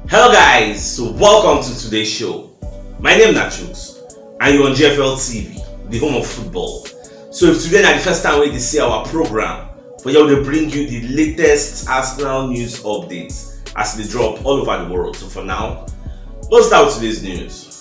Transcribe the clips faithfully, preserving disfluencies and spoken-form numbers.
Hello guys, so welcome to today's show. My name na Chuks and you're on G F L T V, the home of football. So if today na the first time wey you dey see our program, for here we dey bring you the latest Arsenal news updates as they drop all over the world. So for now, let's start with today's news.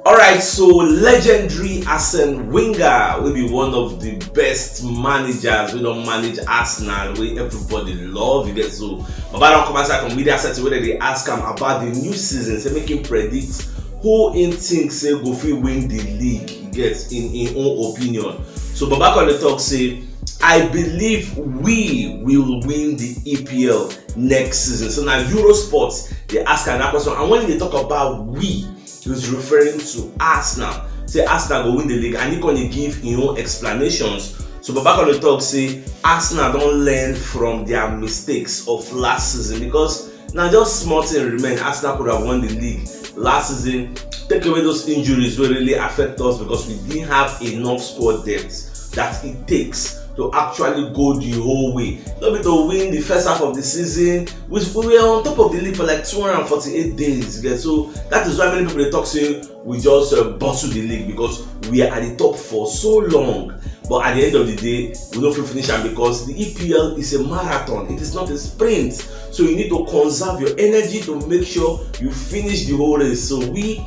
Alright, so legendary Arsene Wenger will be one of the best managers. We don't manage Arsenal, we everybody love you get so. Baba don't come outside from media setting where they ask him about the new season, say make him predict who him think say go fit win the league. He gets in in own opinion. So Baba come dey talk say, I believe we will win the E P L next season. So now Eurosport they ask am that question, and when they talk about we, he was referring to Arsenal. Say Arsenal go win the league, and he gonna give his own explanations. So Baba come dey talk say Arsenal don't learn from their mistakes of last season because now just small thing remain. Arsenal could have won the league last season. Take away those injuries will really affect us because we didn't have enough squad depth that it takes to actually go the whole way. Not be to win the first half of the season. We, we were on top of the league for like two hundred forty-eight days. Yeah? So that is why many people they talk say we just uh, bottle the league because we are at the top for so long. But at the end of the day, we don't finish am because the E P L is a marathon. It is not a sprint. So you need to conserve your energy to make sure you finish the whole race. So we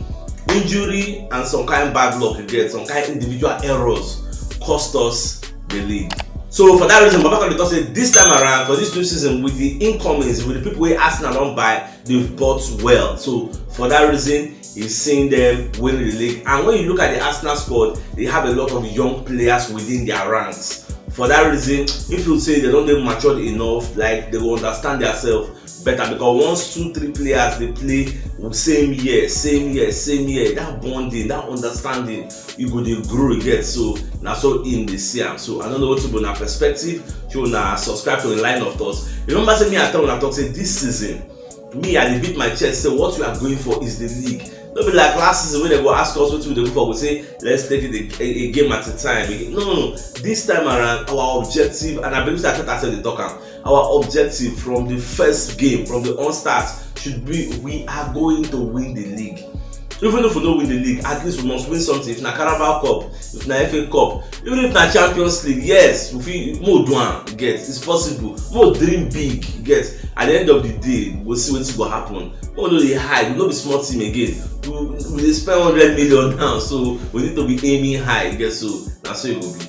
injury and some kind bad luck you get, some kind individual errors cost us the league. So for that reason, Baba Kali talk say this time around for this new season with the incomings, with the people wey Arsenal don buy, they've bought well. So for that reason, he's seeing them winning the league. And when you look at the Arsenal squad, they have a lot of young players within their ranks. For that reason, if you say they don't dey matured enough, like they will understand themselves better because once two three players they play same year same year same year, that bonding, that understanding, you go dey grow get. So na so him dey see am. So I don't know what about na perspective, so na subscribe to the line of thoughts. Remember say me I tell una talk say this season me I dey beat my chest say what we are going for is the league. No be like last season when they go ask us what we dey go for, we say let's take it a, a, a game at a time. No, no, no. This time around, our objective, and I believe that I said the talk am, our objective from the first game, from the onstart, should be we are going to win the league. Even if we don't win the league, at least we must win something. If na Carabao Cup, if na F A Cup, even if na Champions League, yes, we fit mo do am get. It's possible. Mo dream big get. At the end of the day, we'll see what go happen. We no dey hide. We no be small team again. We, we dey spend hundred million now, so we need to be aiming high. Get so na so e go be.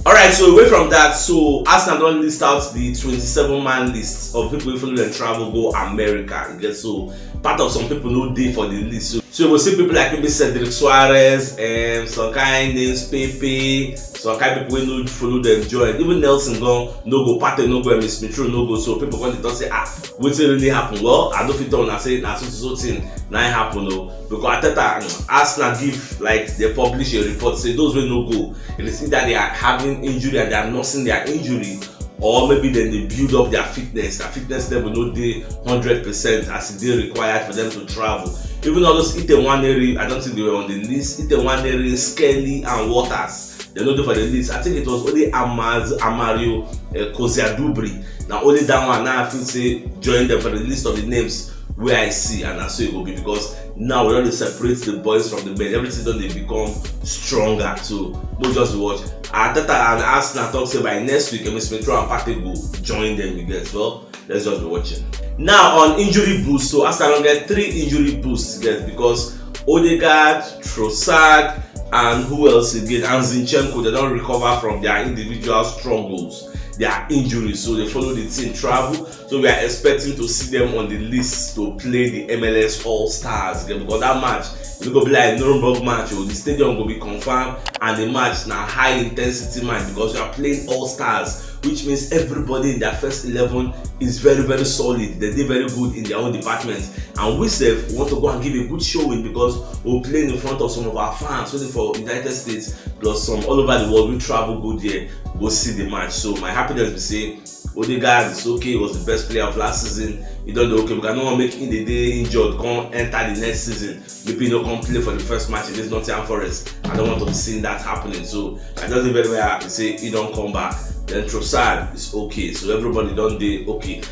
Alright, so away from that, so Arsenal don list out the twenty-seven man list of people wey follow dem travel go America. You get so part of some people no dey for the list. So, so you go see people like maybe Cedric Suarez, um, some kind names Pepe, some kind people wey no follow dem join. Even Nelson Gon no go, Partey no go, Emile Smith Rowe no go. So people come dey talk say ah, wetin really happen? Well, I no fit tell una say na so so so thing na im happen o, because Arteta and Arsenal give like they publish a report say those wey no go, it is either they are having injury and they are nursing their injury, or maybe then they build up their fitness. Their fitness level no dey hundred percent as e dey required for them to travel. Even all those Ite Nwaneri, I don't think they were on the list. Ite Nwaneri, Skelly, and Waters, they no dey for the list. I think it was only Amaz Amario uh, Koziadubri. Now only that one now I feel say join them for the list of the names where I see, and that's so it will be because now we don dey separate the boys from the men. Everything don dey become stronger. So we just watch. Arteta and Arsenal talk say by next week, Emile Smith Rowe and Partey go join them again. So let's just be watching. Now on injury boost, so Arsenal don get three injury boosts get because Odegaard, Trossard, and who else again? And Zinchenko, they don't recover from their individual struggles, their injuries. So they follow the team travel. So we are expecting to see them on the list to play the M L S All Stars game because that match e go be like Nuremberg match. Oh, the stadium go be confirmed, and the match na high intensity match because you are playing All Stars, which means everybody in their first eleven is very very solid. They dey very good in their own department. And we sef want to go and give a good showing because we play in front of some of our fans, only for United States plus some all over the world. We travel go there, go see the match. So my happiness be say Odegaard is okay. He was the best player of last season. He don dey okay because I no wan make him dey dey injured come enter the next season. Maybe he no come play for the first match against Nottingham Forest. I don't want to be seeing that happening. So I just dey very very happy say he don come back. Then Trossard is okay. So everybody don dey okay.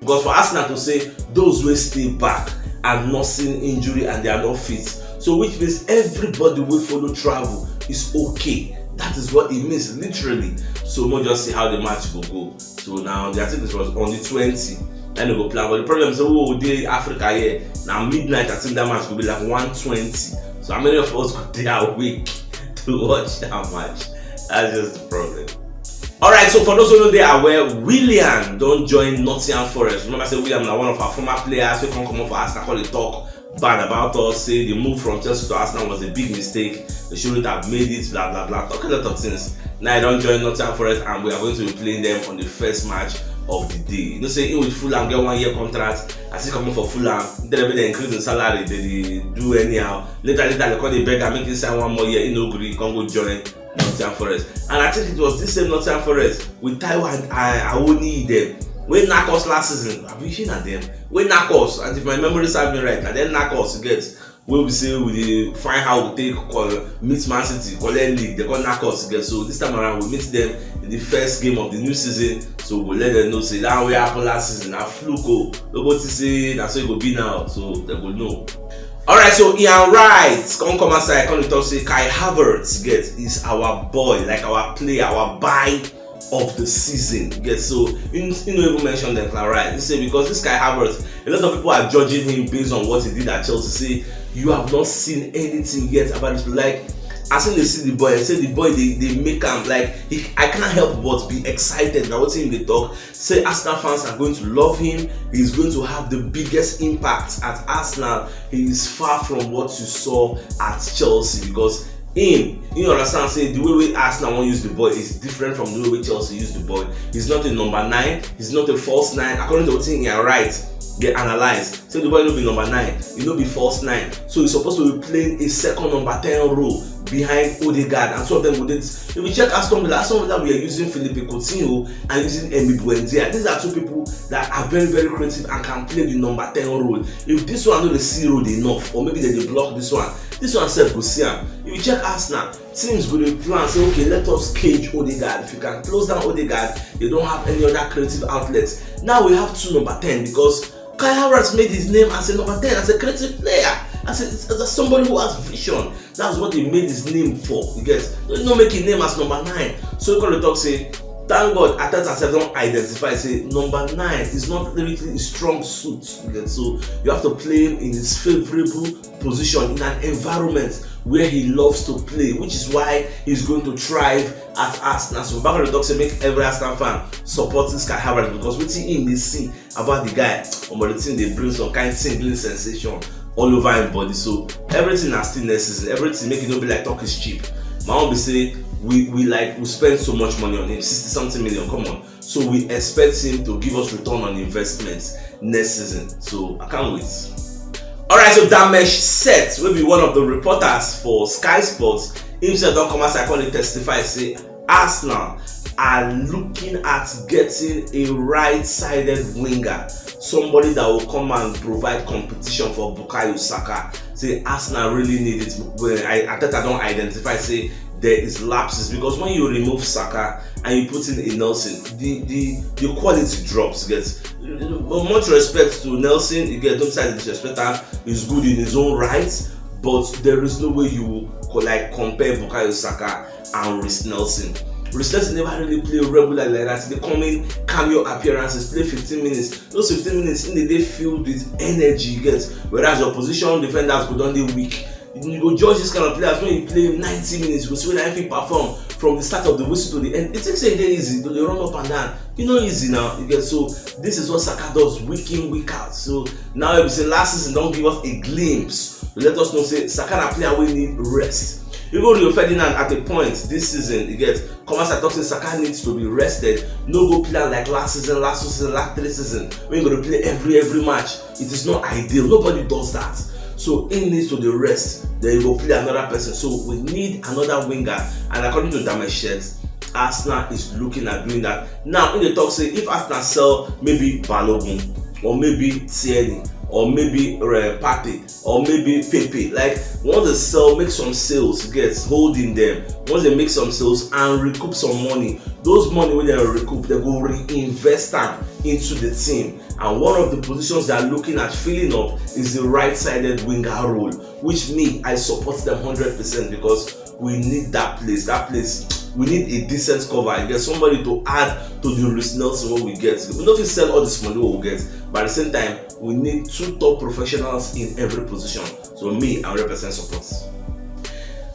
Because for Arsenal to say those wey stay back are nursing injury and they are not fit, so which means everybody wey follow travel is okay. That is what it means literally. So mo just see how the match go go. So now the, I think it was on the twenty, then we go plan. But the problem is, oh, dey Africa here, now midnight, I think that match go be like one twenty. So how many of us go dey awake to watch that match? That's just the problem. Alright, so for those who no dey aware, Willian don join Nottingham Forest. Remember say Willian na one of our former players wey come comot for Arsenal, come dey talk bad about us, say the move from Chelsea to Arsenal was a big mistake, they shouldn't have made it, blah blah blah, talk a lot of things. Now he don join Nottingham Forest and we are going to be playing them on the first match of the day. You know say he with Fulham get one year contract, as he comot for Fulham, then dem increase him salary, dem dey do anyhow. Later later dem come dey beg am make he sign one more year, he no gree, come go join Nottingham Forest. And I think it was this same Nottingham Forest with Taiwo and, uh, Awoniyi dem wey knack us last season. Abi shey na dem wey knack us? And if my memory serve me right, na dem knack us, you get, wey we say we dey find how we take call, meet Man City, collect league, dem come knack us, you get. So this time around, we meet them in the first game of the new season. So we go let them know say that wey happen last season na fluke o. Nobody say na so e go be now. So dem go know. Alright, so Ian Wright come come outside, come dey talk say Kai Havertz, get, is our boy, like our player, our buy of the season. Get, so he, he no even mention Declan Rice. He say because this Kai Havertz, a lot of people are judging him based on what he did at Chelsea. Say you have not seen anything yet about this. Like, as in they see the boy, say the boy they, they make am like he, I can't help but be excited. Now what him they talk, say Arsenal fans are going to love him. He's going to have the biggest impact at Arsenal. He is far from what you saw at Chelsea because him, you understand, say the way we Arsenal wan use the boy is different from the way we Chelsea use the boy. He's not a number nine, he's not a false nine. According to what Ian Wright, they analyze. So the boy no be number nine, he no be false nine. So he's supposed to be playing a second number ten role behind Odegaard, and two of them go dey. If you check Aston Villa, Aston Villa we are using Philippe Coutinho and using Emi Buendia. These are two people that are very, very creative and can play the number ten role. If this one no dey see road enough, or maybe they dey block this one, this one sef go see am. If you check Arsenal, teams go dey plan say, okay, let us cage Odegaard. If you can close down Odegaard, they don't have any other creative outlets. Now we have two number ten because Kai Havertz made his name as a number ten, as a creative player, as, a, as somebody who has vision. That's what he made his name for. You get? He no make his name as number nine. So you come dey talk say, thank God Arteta sef don identify say number nine is not really his strong suit. You get? So you have to play him in his favourable position, in an environment where he loves to play, which is why he's going to thrive at Arsenal. So Baba dey talk say make every Arsenal fan support this Kai Havertz because wetin him dey see about the guy, omo, the thing dey bring some kind tingling sensation all over him body. So everything na still next season. Everything make e no be like talk is cheap. My own be say we we like we spend so much money on him, sixty something million. Come on. So we expect him to give us return on investment next season. So I can't wait. Alright, so Damesh Set, wey be one of the reporters for Sky Sports, himself don come outside come dey testify say Arsenal are looking at getting a right-sided winger, somebody that will come and provide competition for Bukayo Saka. Say Arsenal really need it. Well, I, Arteta don identify say there is lapses because when you remove Saka and you put in a Nelson, the the the quality drops. Get, but much respect to Nelson, you get, don't say disrespect am. He's good in his own right, but there is no way you could like compare Bukayo Saka and Reiss Nelson. Reiss Nelson never really play regularly like that. They come in cameo appearances, play fifteen minutes. Those fifteen minutes in the day filled with energy, you get. Whereas your position defenders go don dey weak. You go judge this kind of players when you play ninety minutes, you go see whether if he perform from the start of the whistle to the end. You think say e dey easy to dey run up and down? E no easy now. You get, so this is what Saka does week in, week out. So now if you say last season don give us a glimpse, let us know say Saka na player wey need rest. Even Rio Ferdinand at a point this season, you get, come outside talk say Saka needs to be rested. No go play am like last season, last two season, last three season. When you go to play every every match, it is not ideal. Nobody does that. So he needs to dey rest. Then you go play another person. So we need another winger. And according to Damesh, Arsenal is looking at doing that. Now, in the talk say if Arsenal sell maybe Balogun or maybe Tierney, or maybe uh, Partey, or maybe Pepe. Like, once they sell, make some sales, get holding them. Once they make some sales and recoup some money, those money wey they recoup, they go reinvest them into the team. And one of the positions they are looking at filling up is the right-sided winger role, which me, I support them hundred percent, because we need that place. That place, we need a decent cover. I get somebody to add to the Reiss Nelson wey we get. We no fit sell all this money wey we get, but at the same time, we need two top professionals in every position. So me, I hundred percent support.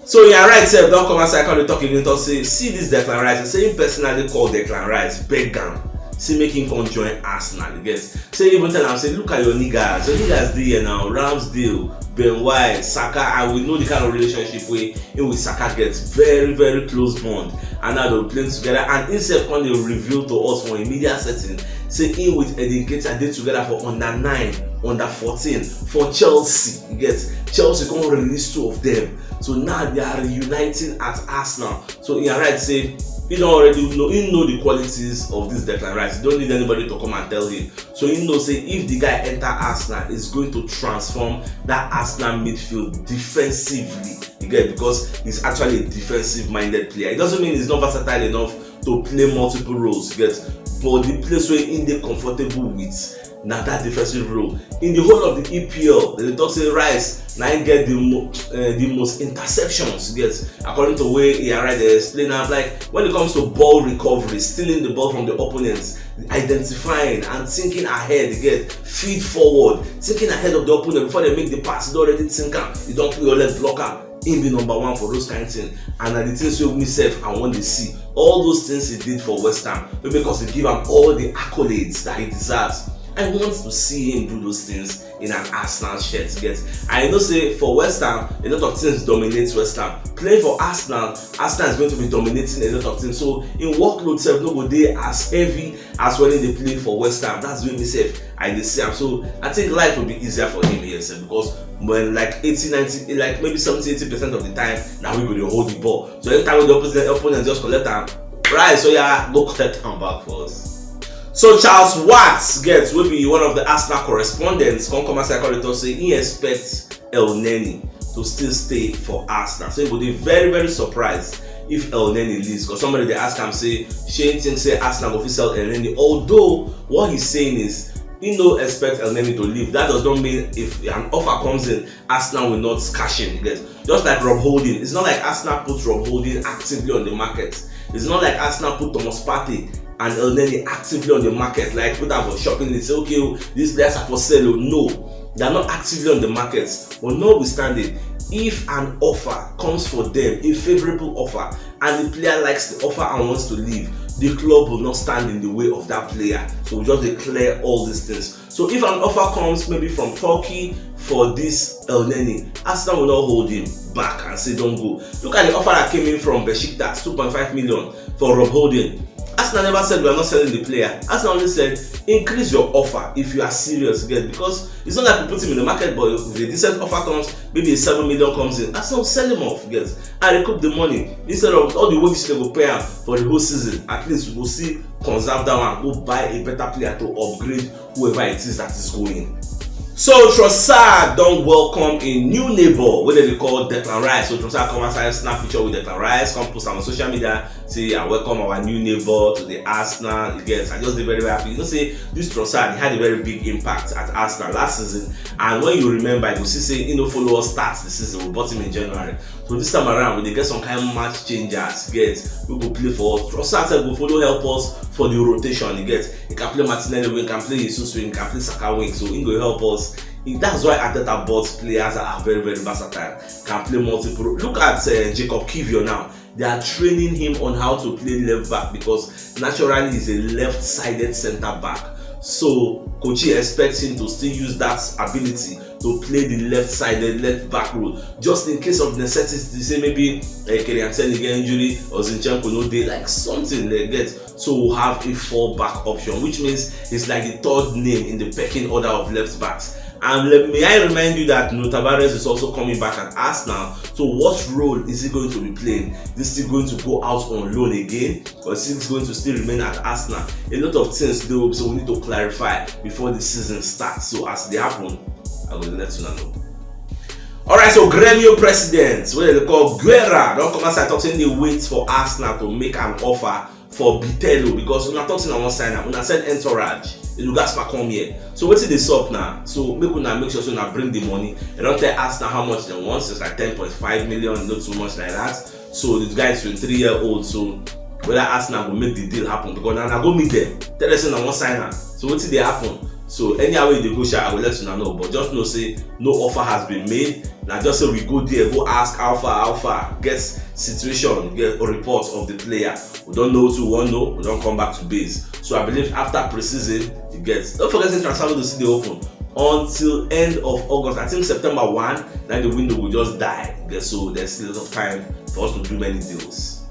So yeah, right sef don come outside, come dey talk again, talk say, see this Declan Rice. Say him personally call Declan Rice, beg am, say make him come join Arsenal. You get? Say even tell am say, look at your niggas. Your niggas dey here now. Ramsdale, Ben White, Saka, and we know the kind of relationship wey him with Saka get. Very, very close bond. And now they playing together. And himself come dey reveal to us for a media setting say him with Eddie Nketiah dey together for under nine, under fourteen for Chelsea. You get? Chelsea come release two of them. So now they are reuniting at Arsenal. So he right say he don already know, he know the qualities of this Declan Rice. He don't need anybody to come and tell him. So he know say if the guy enter Arsenal, it's going to transform that Arsenal midfield defensively. You get? Because he's actually a defensive-minded player. It doesn't mean he's not versatile enough to play multiple roles. You get? But the place where he dey comfortable with na that defensive role. In the whole of the E P L, they talk say Rice na him get the mo uh, the most interceptions. You get? According to way he already explain am, like, when it comes to ball recovery, stealing the ball from the opponents, identifying and thinking ahead, you get, feed forward, thinking ahead of the opponent before they make the pass, you don already think am, you don put your leg block am. Him be number one for those kind things, and na the things wey we sef I wan dey see. All those things he did for West Ham wey make us dey give am all the accolades that he deserves. I want to see him do those things in an Arsenal shirt. You get? I know say for West Ham, a lot of things dominate West Ham. Playing for Arsenal, Arsenal is going to be dominating a lot of things. So him workload sef no go dey as heavy as when he dey play for West Ham. That's the way me sef I dey see am. So I think life will be easier for him here sef, because when, like, eighty, ninety, like, maybe seventy, eighty percent of the time, na we go dey hold the ball. So anytime wey the opponent, opponent just collect am, Rice, oya, go collect am back for us. So Charles Watts, get, wey be one of the Arsenal correspondents, come come outside come dey talk say he expect Elneny to still stay for Arsenal. So he go dey very, very surprised if Elneny leaves, because somebody dey ask am say, shey he think say Arsenal go fit sell Elneny? Although what he's saying is he no expect Elneny to leave. That does not mean if an offer comes in, Arsenal will not cash in. You get? Just like Rob Holding, it's not like Arsenal put Rob Holding actively on the market. It's not like Arsenal put Thomas Partey and Elneny actively on the market, like, put am for shopping list, say, okay, oh, these players are for sale. Oh, no, they are not actively on the market. But notwithstanding, if an offer comes for them, a favorable offer, and the player likes the offer and wants to leave, the club will not stand in the way of that player. So we just dey clear all these things. So if an offer comes maybe from Turkey for this Elneny, Arsenal will not hold him back and say, don't go. Look at the offer that came in from Besiktas, two point five million for Rob Holding. Arsenal never said we are not selling the player. Arsenal only said, increase your offer if you are serious, you get, because it's not like we put him in the market, but if a decent offer comes, maybe a seven million comes in, Arsenal sell him off, you get, and recoup the money. Instead of all the wages they go pay am for the whole season, at least we go see conserve that one, go buy a better player to upgrade whoever it is that is going. So Trossard don welcome a new neighbor wey dem dey call Declan Rice. So Trossard come outside, snap picture with Declan Rice, come post am on social media, say, I welcome our new neighbor to the Arsenal. You get? I just dey very, very happy. You know say this Trossard, he had a very big impact at Arsenal last season, and when you remember, you go see say he no follow us start the season. We bought him in January. So this time around, we dey get some kind match changers, get, wey go play for us. Trossard sef go follow help us for the rotation, you get. He can play Martinelli wing, can play Jesus wing, can play Saka wing, so he go help us. He, that's why Arteta bought players that are very, very versatile, can play multiple. Look at uh, Jacob Kivior now. They are training him on how to play left back, because naturally he's a left-sided centre back. So Kochi expects him to still use that ability to play the left side, the left back role, just in case of necessity, say maybe uh, Kylian get injury or Zinchenko no dey, like something like that. So we'll have a four back option, which means he's like the third name in the pecking order of left backs. And let me I remind you that Nuno Tavares is also coming back at Arsenal. So what role is he going to be playing? Is he going to go out on loan again, or is he going to still remain at Arsenal? A lot of things though, so we need to clarify before the season starts. So as they happen, I will let you know. Alright, so Gremio president, wey dem dey call Guerra, don come outside talk say dey wait for Arsenal to make an offer for Bitello, because una talk say una wan sign am, una send entourage, Edu Gaspar come here. So wetin dey sup now? So make una make sure say una bring the money. Dem don tell Arsenal how much dem want, so it's like ten point five million, no too much like that. So the guy is twenty-three year old, so whether Arsenal go make the deal happen, because na una go meet them, tell them say una wan sign am. So wetin dey happen? So anyhow wey e dey go sha, I go let una know, but just know say no offer has been made. Na just say we go there, go ask how far, how far, get situation, get a report of the player. We don know wetin we wan know, we don come back to base. So I believe after pre-season, e get. Don't forget say transfer window still dey open until end of August. I think September one, na the window go just die. Okay, so there's still a lot of time for us to do many deals.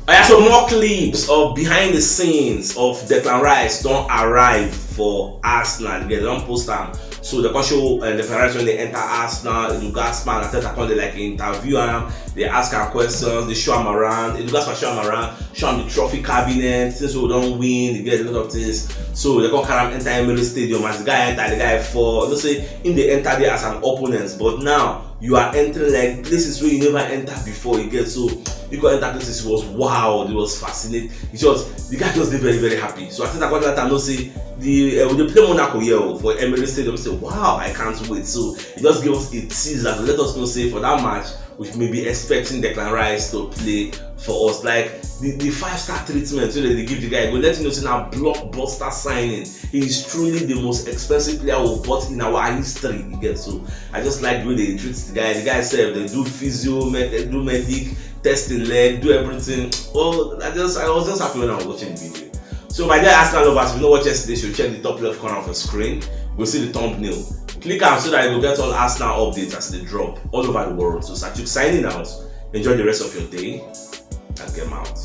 Oya, so more clips of behind the scenes of Declan Rice don arrive for Arsenal. Dem don post am. So dem come show uh, Declan Rice when dem enter Arsenal. Edu Gaspar and Arteta come dey like interview am, dey ask am questions, dey show am around. Edu Gaspar show am around, show am the trophy cabinet, things wey we don win, e get a lot of things. So dem come carry am enter Emirates Stadium. As the guy enter, the guy fall. You know say him dey enter there as an opponent, but now you are entering like places wey you never enter before. You get, so you go enter places, it was wow, it was fascinating. It's just the guy just dey very, very happy. So I think I got that time know say the uh, we dey play Monaco here o, for Emirates Stadium. Say wow, I can't wait. So e just give us a tease and let us know say for that match we may be expecting Declan Rice to play for us. Like the, the five star treatment wey dem dey give the guy go let you know say na blockbuster signing. He is truly the most expensive player we've bought in our history. You get, so I just like the way dem treat the guy. The guy sef dey do physio, med, dey do medic, test him leg, do everything. Oh, I just I was just happy when I was watching the video. So my dear Arsenal lovers, if you no watch yesterday show, check the top left corner of your screen. Go see the thumbnail. Click am so that you go get all Arsenal updates as they drop all over the world. So Sachuk signing out. Enjoy the rest of your day and game out.